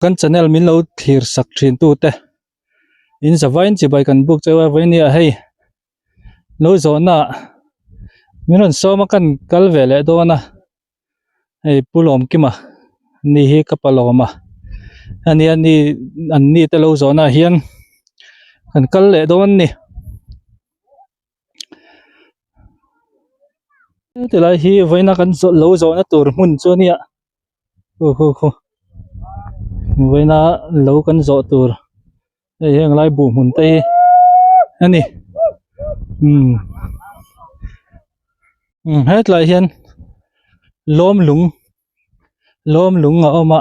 Kan channel min lo thlir sak thin tu te in zavain chibai kan buk cheu a vawini ah hei lo zawhna ah min rawn sawm a kan kal ve leh dawn a hei Pu Lawmkima ni hi ka pa lawm a ania ni an ni te lo zawhna ah hian kan kal leh dawn a ni. Tilai hi vawiina kan lo zawhna tur hmun chu a nia. Khu khu khu vawiina lo kan zawh tur hei heng lai buh hmun te hi a ni umm umm hetlai hian lawm lung lawm lung a awm a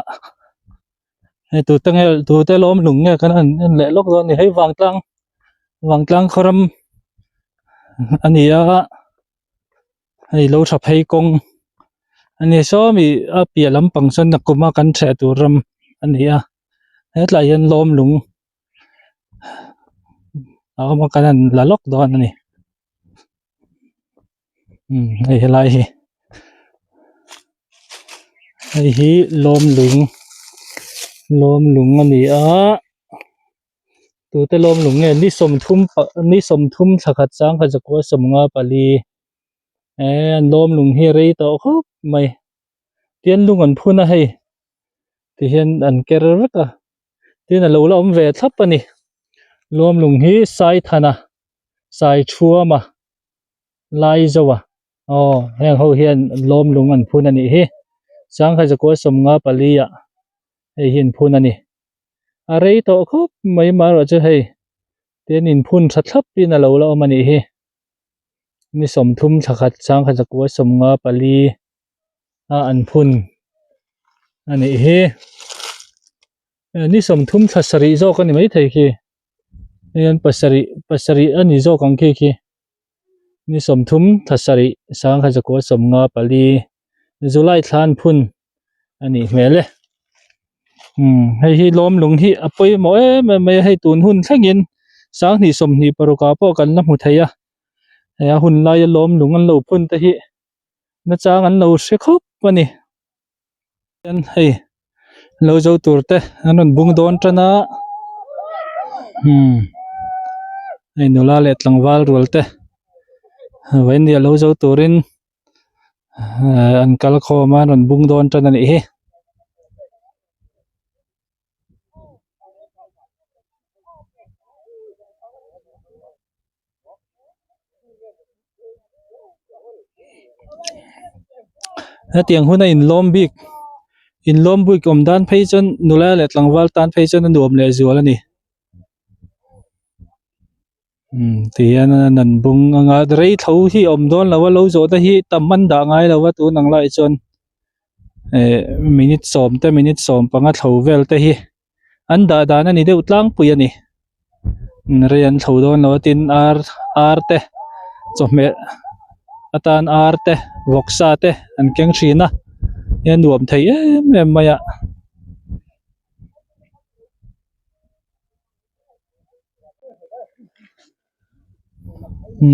hei tute nge tute lawm lung nge kan han en leh lawk dawn a ni hei vangtlang vangtlang khaw ram a ni a. Hei lo tha phei kawng a ni sawmi a piah lampang sawn nakum a kan ṭheh tur ram a ni a hetlai hian lawm lung a awm a kan han la lawk dawn a ni umm hei helai hi hei hi lawm lung lawm lung a ni a. Tute lawm lung nge ni sawmthum ni sawmthum thla khat sangkhat zakua sawmnga pali eh an lawm lung hi a rei tawh khawp mai tian lung an phun a hei tihian an ker vek a tin a lo la awm ve thlap a ni lawm lung hi Saithana Saithuama Laizoa aw heng ho hian lawm lung an phun a nih hi sangkhat zakua sawmnga pali ah hei hi an phun a ni. A rei tawh khawp mai marawh chu hei tin inphun tha thlap in a lo la awm a nih hi ni sawmthum thla khat sangkhat zakua sawmnga pali a an phun a nih hi ni sawmthum thla sarih zawk a ni maithei khi hei an pasarih pasarih a ni zawk ang khi khi ni sawmthum thla sarih sangkhat zakua sawmnga pali July thla an phun a nih hmel e umm hei hi lawm lung hi a pawimawh em em mai a hei tun hun thlengin sanghnih sawmhnih paruk ah pawh kan la hmu thei a hei a hun laia lawm lung an lo phun te hi nachang an lo hre khawp a ni chuan hei lo zo tur te an rawn bung dawn tan a umm hei nula leh tlangval rual te vawiin ah lo zo turin. Ehh an kal khawm a an rawn bung dawn tan a nih hi. Hetiang huna inlawm bik inlawm bik awm dan phei chuan nula leh tlangval tan phei chuan a nuam leh zual a ni. Umm ti hian an an bung anga rei tho hi a awm dawn lo a lo zawh te hi tam an dah ngai lo a tun ang laiah chuan eh minute sawm te minute sawm panga thlo vel te hi an dah dan a ni deuh tlangpui a ni rei an thlo dawn lo a tin ar ar te chawhmeh atan ar te vawksa te an keng thin a a nuam thei em em mai a.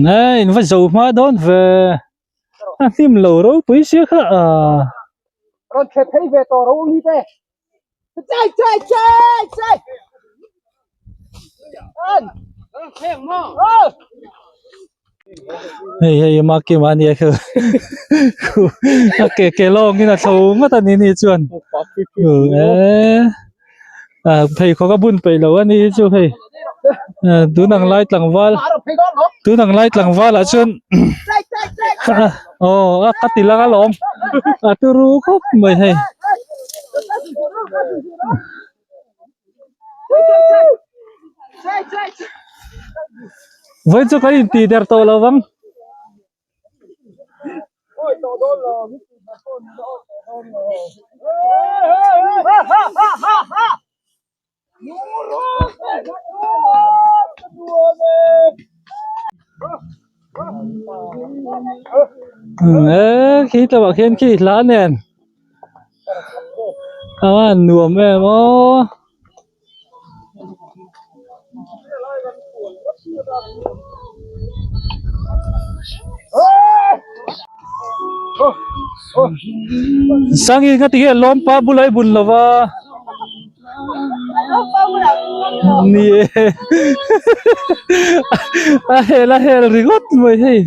Nge in va zo hma dawn ve a hnim lo ropui sia kha ah. Rawn thle phei ve tawh ro ni te. Chai chai chai chai. An. Hei hei Makima ania khu a ke ke lawng in a thlo ngawt a ni ni chuan eh pheikhawk a bun peih lo a ni chu hei tun ang lai tlangval tun ang lai tlangval ah chuan aw a ka ti lang alawm a turu khawp mai hei. Vawiin chu kan intih der tawh lo vang. Eee khi tlawh ah khian khi hla nen a nuam em aw. Sangi nga ti nge lawmpa bula i bun lova. Ni e a hel a hel ringawt mai hei.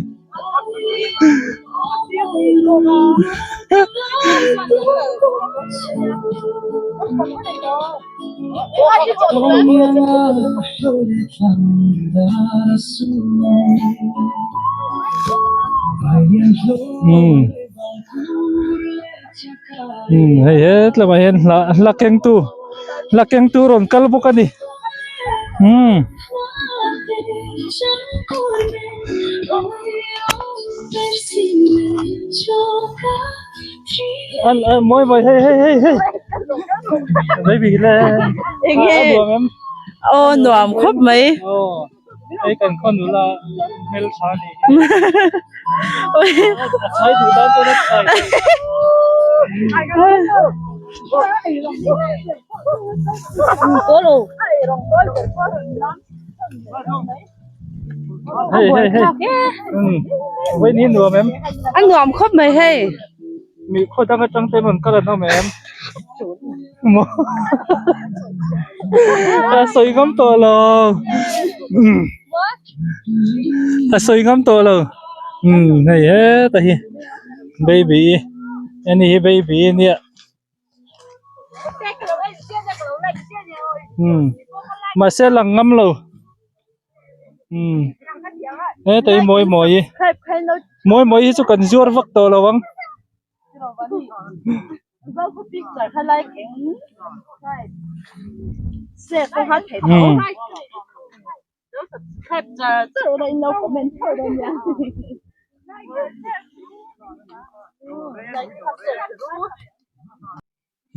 Umm hei hetlaiah hian hla hla kengtu hla kengtu rawn kal bawk a ni umm. An a mawi mawi hei hei hei hei baby le Enge? a nuam em? Aw nuam khawp mai. Aw. Hei kan khaw nula hmeltha a nih hi a chhai duh tan chuan a chhai Hei hei hei vawiin hi nuam em? A nuam khawp mai hei. Mi khaw dang atang te rawn kal an awm em? A sawi ngam tawh lo a sawi ngam tawh lo umm hei heta hi baby heni hi baby ania umm mahse lang ngam lo umm heta hi mawi mawi mawi mawi hi chu kan zuar vak tawh lo ang.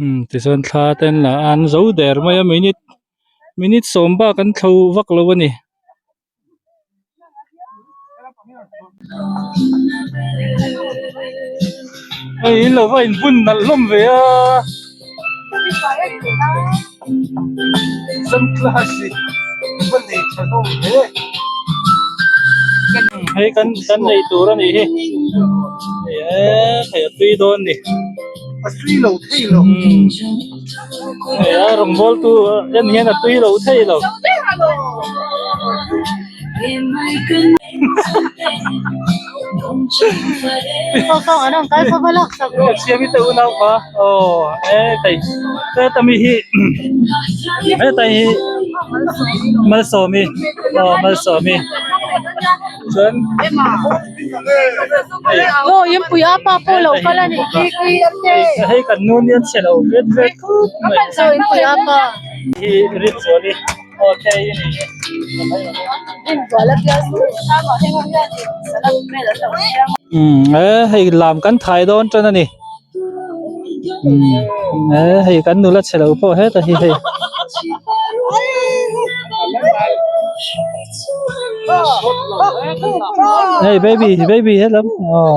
Umm tichuan thla te an la a an zo der mai a minute minute sawm bak an thlo vak lo a ni. Hei in lo va inbun nalh hlawm ve a sunglass hi va nei tha hlawm ve hei kan kan nei tur a nih hi hei hei a tui dawn a ni a tui lo thei lo hei a rawngbawl tu en hian a tui lo thei lo. Siami te unau kha aw hetai hetami hi hetai hi Malsawmi aw Malsawmi chuan hei kan nu nia chhe lo vet vet khawp mai hi Rinzuali. Umm hei lam kan thai dawn tan a ni umm hei kan nula chhe lo pawh heta hi hei. Hei baby baby helam aw.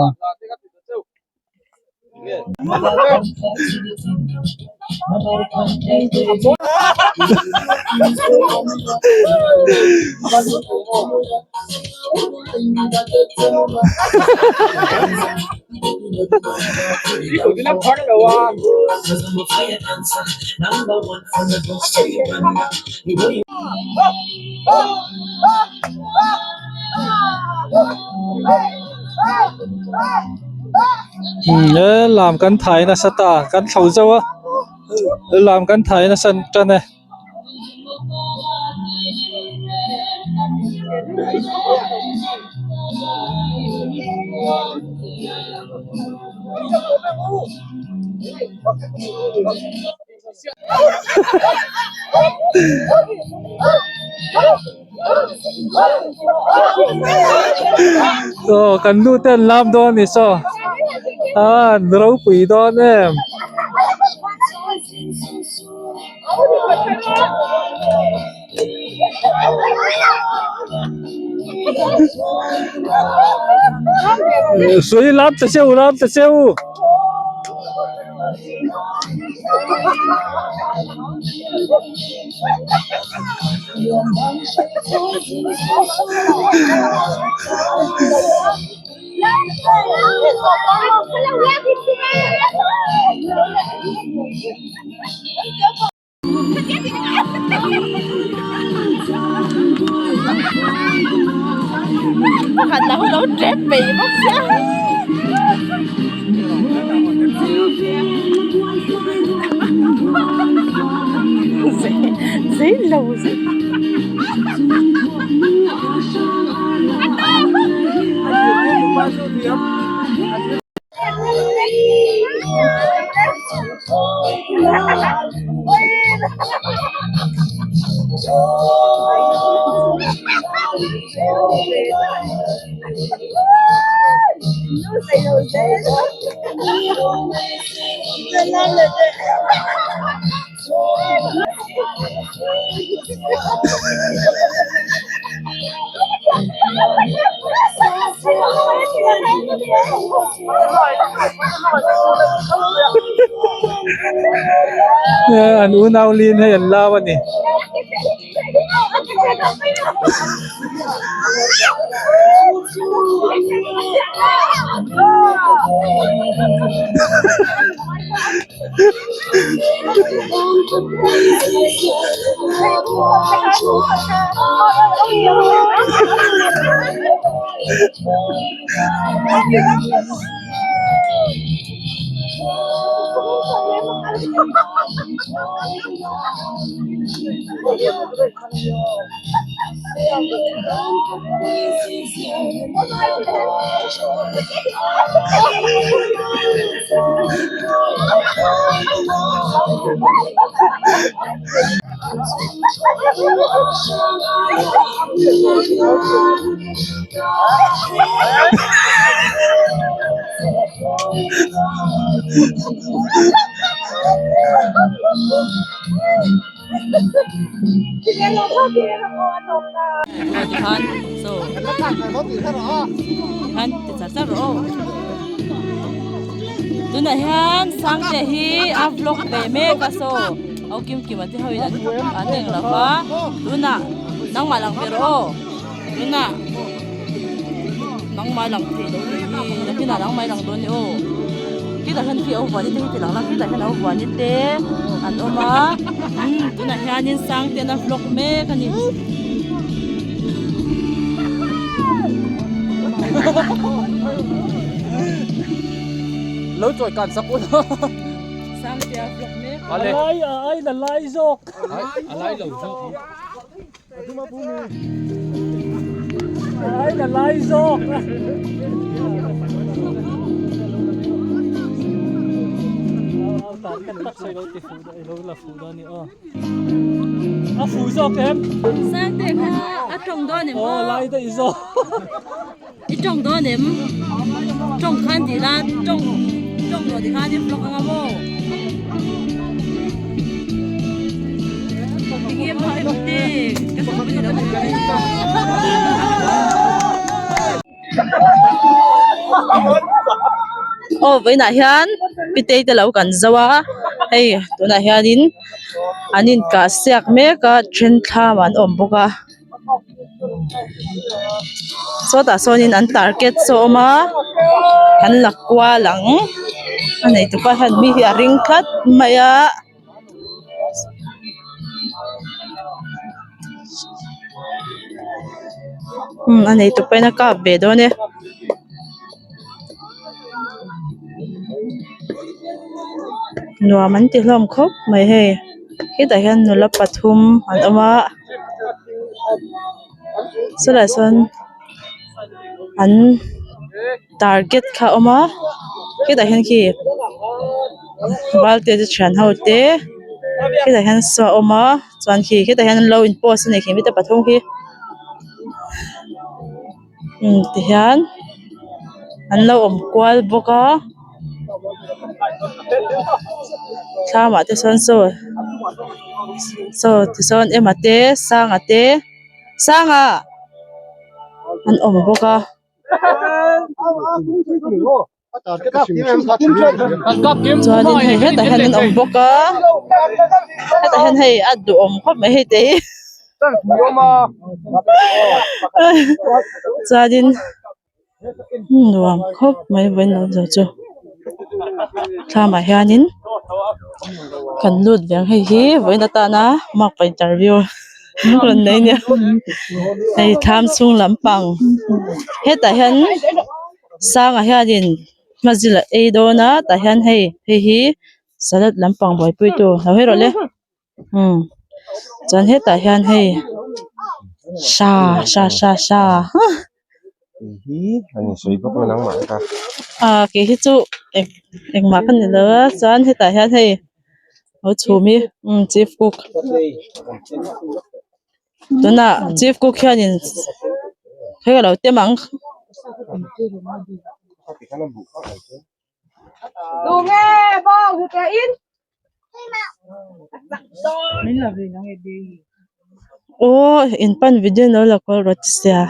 He lam kan thai nasa ta kan thlo zauh a lam kan thai nasa tan e. Aw kan nu te an lam dawn a ni saw a an ropui dawn em. Suih lam ta che u lam ta che u. Pakhat lah hu lo trep mai bawk sia. Zei lo zei. An unau lin hei an lau a ni. Tikhan so tikhan ti char char rawh aw tunah hian Sangte hi a vlog ve mek a saw au kim kim a te ho in an eng lo va tunah nangmah lang ve rawh aw tunah nangmah lang thei lo ni hi nakinah nangmah i lang dawn ni aw khitah hian khi au vuani te hi ti lang la khitah hian au vuani te an awm a umm tunah hianin Sangte a vlog mek a ni. Lo chawi kan sak un. Sangtea vlog mek. A lai a ai la lai zawk. A lai lo zawk. A ai la lai zawk. A fu zawk em? Sangte kha a tawng dawn em aw? Aw lai daih zawk. I tawng dawn em? Tawng khan tih la tawng tawng rawh ti khan i vlog anga maw? Tinge maw em te ka sawi pawh ni lo. Aw vawiinah hian pitei te lo kan zo a hei tunah hianin an inkah siak mek a then thlam an awm bawk a sawtah sawnin an target saw a awm a an la kual ang a neitupa hian mi hi a ring tlat mai a. Umm a nei tupa in a kap ve dawn e. Nuam an ti hlawm khawp mai hei hetah hian nula pathum an awm a sawlai sawn an target kha a awm a hetah hian khi valte te thian ho te hetah hian saw a awm a chuan khi hetah hian an lo in post a ni khi mite pathum khi umm tihian an lo awm kual bawk a thlam ah te sawn saw saw tisawn ema te sanga te sanga an awm bawk a. Chuanin hei hetah hian an awm bawk a hetah hian hei a duhawm khawp mai hei te hi chuanin nuam khawp mai vawiin lo zo chu thlamah hianin kan lut ve ang hei hi vawiin atana mark pa interview. rawn nei nia hei thlam chhung lampang hetah hian sanga hianin hmazil a ei dawn a tah hian hei hei hi salad lampang buaipui tu lo hawi rawh le umm chuan hetah hian hei sha sha sha sha. Ah kei hi chu eng engmah ka ni lo a chuan hetah hian hei lo chhum hi umm chief cook tunah chief cook hianin hei ka lo tem ang. Aw in pan video no la kual rawt sia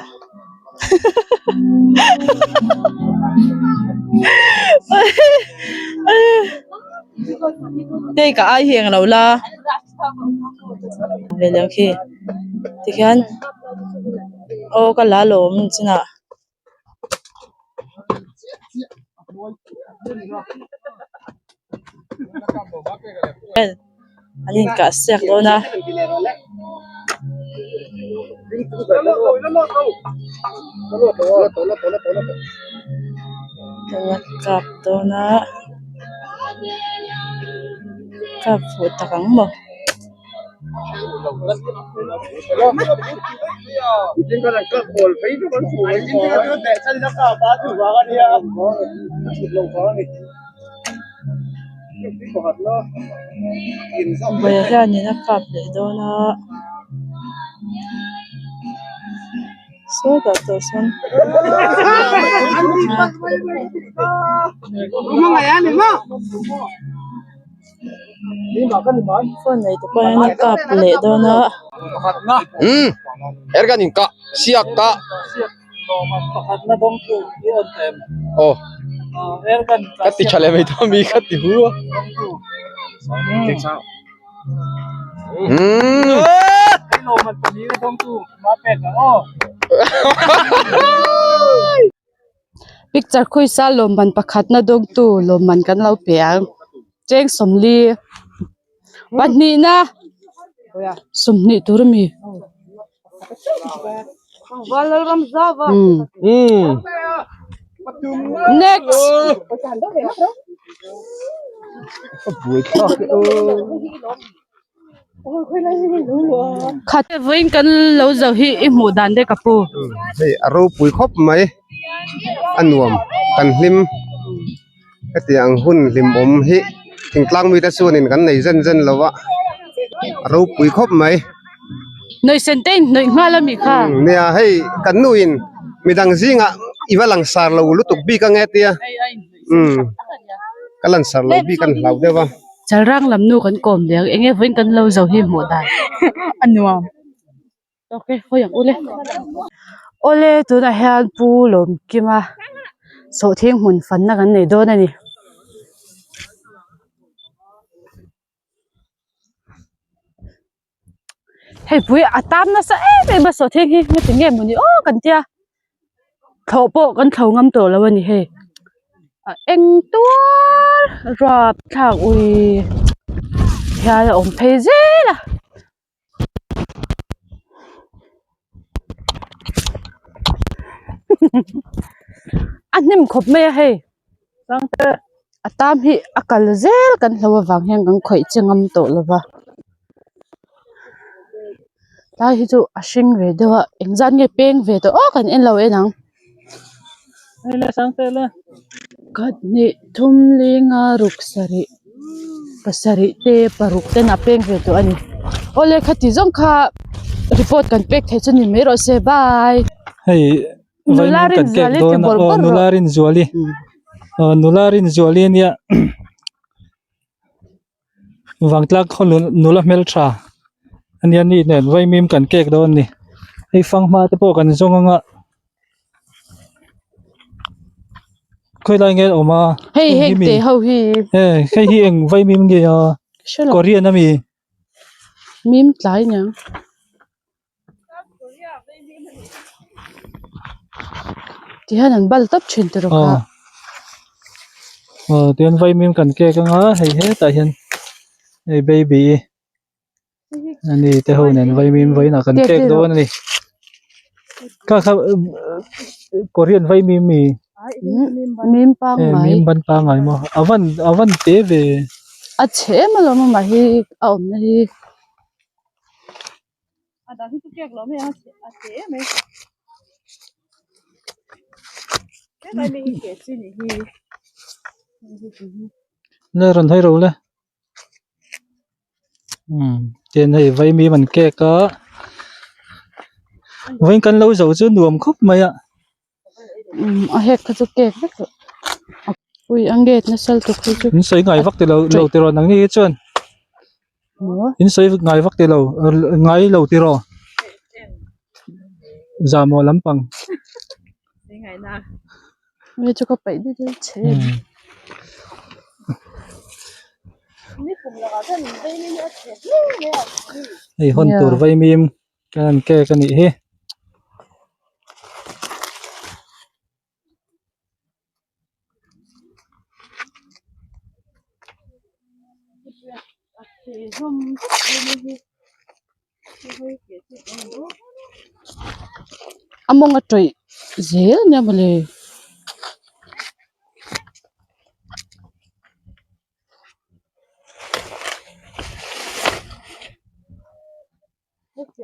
hei ka ai hi englo la veleh khi tikhian aw ka la lawm chinah. An inkah siak dawn a. A kap dawn a kap fuh tak ang maw. Vawiin hianin a kap leh dawn a sawtah tawh sawn. Phone nei te pawh hian a kap leh dawn a. Umm ergan in kah siak kah aw ka ti tha leh mai dawn mi ka ti hu a umm. Picture khawisa lawmman pakhatna dawngtu lawmman kan lo pe ang cheng sawmli pahnihna sawmhnih tur a mi umm next. Khat vawiin kan lo zo hi i hmuh dan te ka pu. Hei a ropui khawp mai a nuam kan hlim hetiang hun hlimawm hi thingtlang mite chuanin kan nei zen zen lo a a ropui khawp mai. Hnawih sen te in hnawih nghal a mi kha. Nia hei kan nuin midang zingah i va langsar lo lutuk bik ange tia umm ka langsar lo bik an hlau deuh a. Chalrang lam nu kan kawm leh ang eng nge vawiin kan lo zo hi hmuh dan a nuam tawk e hawi ang ule awle tunah hian pu Lawmkima sawhthing hmun fanna kan nei dawn a ni. Hei pui a tam nasa em em a sawhthing hi heti nge mawni aw kan tia thlawh pawh kan thlo ngam tawh lo a ni hei a eng tuar rap thlak ui hian a awm phei zel a. A hnim khawp mai a hei a tam hi a kal zel kan hlo avang hian kan khawih che ngam tawh lo va tlai hi chu a hring ve deuh a engzat nge peng ve tawh aw kan en lo en ang khat hnih thum linga ruk sarih pasarih te paruk ten a peng ve tawh a ni awle khati zawng kha report kan pek theih chu ni mai rawh se bye. Hei Nula vaimim kan kek Rinzuali ti dawn a bawrh aw bawrh nula rawh. Rinzuali aw nula Rinzuali ania vangtlak khaw nula hmeltha ania ni nen vaimim kan kek dawn a ni hei fanghma te pawh kan zawng anga khawilai nge a awm a Hei heng te ho hi hei hi eng vaimim nge a Korean ami. Mim tlai niang. Tihian an bal tawp thin tiraw kha. Aw tihian vaimim kan kek anga hei hetah hian hei baby. Ani te ho nen vaimim vawiinah kan kek dawn a ni. Kha kha Korean vaimim mi Mim pangngai. Mim ban pangngai maw a van a van te ve. A chhe em alawm amah hi a awmna hi. Le rawn hawi ro le. Umm tin hei vaimim an kek a vawiin kan lo zo chu nuam khawp mai a. Umm a hek kha chu cake vek tawh ui a nghet nasa lutuk hi chu in sawi ngai vak tilo lo tiraw nang ni hi chuan in sawi ngai vak tilo ngai lo tiraw zahmawh lampang. Hei chu ka paih deuh deuh che Hei hawn tur vaimim kan han kek a nih hi. A mawng a tawih zel nia mawle.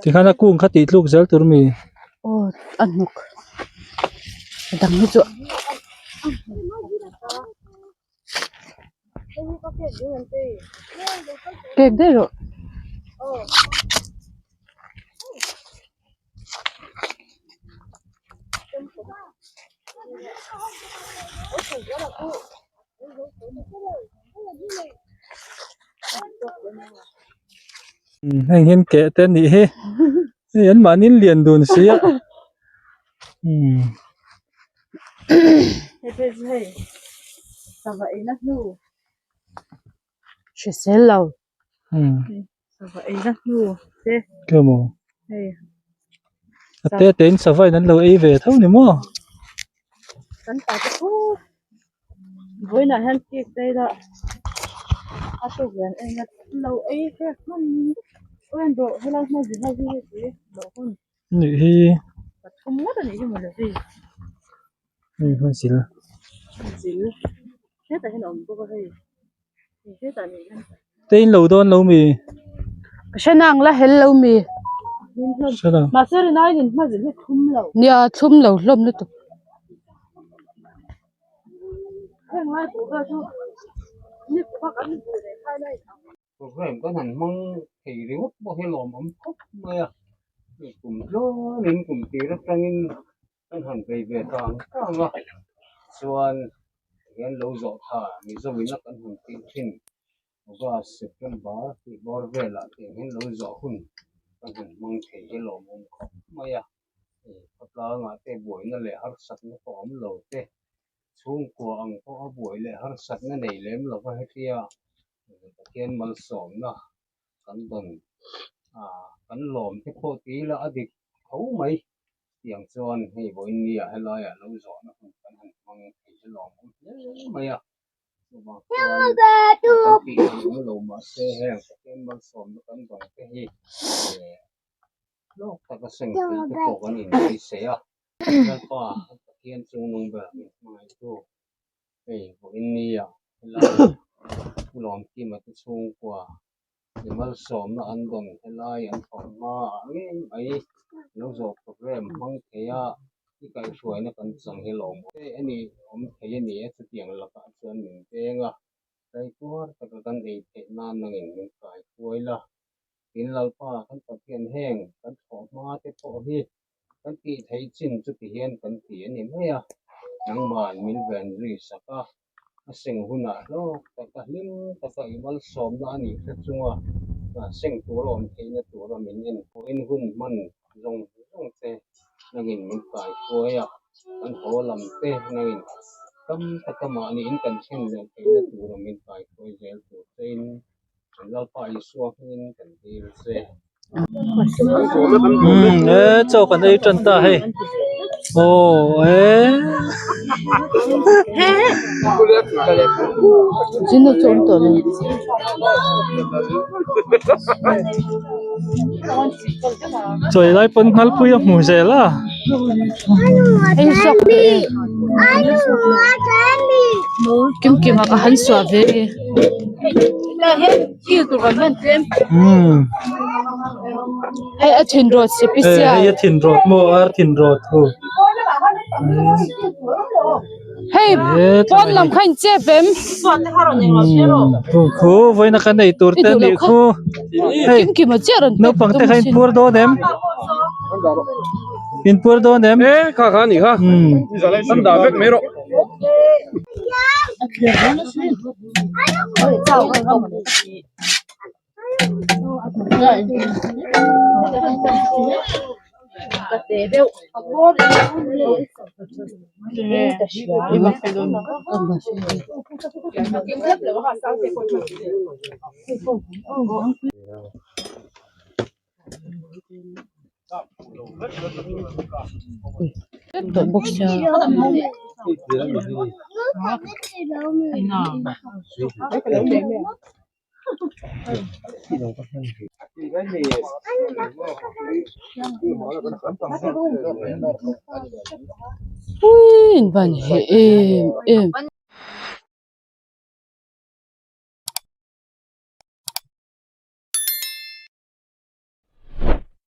Tikhan a kung kha tih tluk zel tur mi. Aw a hnuk a dang hi chu. Cake daih rawh. Heng hian keh te anih hi hei an mahni an lian dun si a umm. Hrisel lo. Umm. Emaw a te te in sava in an lo ei ve tho ni maw. Nih hi hei hman zil te in lo dawn lo mi Ka hre nang la hel lo mi hre lo nia thlum lo hlawm lutuk. Program kan han hmang thei ringawt pawh hi lawmawm khawp mai a, hei kum tluanin kum tir atangin kan han bei ve ta ang tang a, chuan tihian lo zawh tha Mizo ina kan han tih thin August, September tih bawr velah tiang hian lo zawh hun kan han hmang thei hi lawmawm khawp mai a, hei khawtlangah te buaina leh harsatna pawh awm lo te chhungkua ang pawh a buai leh harsatna nei lem lova hetia Pathian malsawmna kan dawn a kan lawm te pawh ti ila a dik tho mai tiang chuan hei vawiin nia helaiah lo zawhna hun kan han hmang thei hi lawmawm hle mai a chuvang chuan kan tih theih awm lo mahse heng Pathian malsawmna kan dawn te hi hlawk taka seng thei te pawh kan inbeisei a Lalpa Pathian chungnung ber min hmangaihtu Hei vawiin nia helai Pu Lawmkima te chhungkua mi malsawmna an dawn helai an thawh hmaah ngei mai lo zawh program hmang thei a i kaihhruaina kan chang hi lawm awm a ni awm thei a ni a chutiang lakah chuan min peng a kaikuar taka kan ei theih nan nangin min kaihruai la tin Lalpa kan Pathian heng kan thawh hma te pawh hi Kan tih theih chin chu ti hian kan ti a ni mai a, nangmah min ven zui sak a, a seng hunah hlawk taka hlim taka i malsawmna a nih hre chunga seng tur a awm theihna tura min en pawhin hun hman zawng zawng te nangin min kai hruai a, kan haw lam te nangin tam taka mahniin kan thlen leh theihna tura min kai hruai zel tur chein Kan Lalpa Isua hmingin kan dil che. Umm he chaw kan ei tan ta hei. Aw e. Zinu chu awm tawh lo. Chawi lai pawn nghalpui a hmu zel a. Hei suak tawh e. Kim kim a ka han suah ve e. Hei a thin rawt sipisial. Hei a thin rawt maw ar thin rawt hu. Hei pawn lam kha in chep em? Khu khu vawiin a kan ei tur te anih khu. Hei Kim kim a chiah rawn pek naupang te kha in phur dawn em? In phur dawn em? E kha kha anih kha. An dah vek mai rawh. Tawh bawk sia. Uii in van heh em em.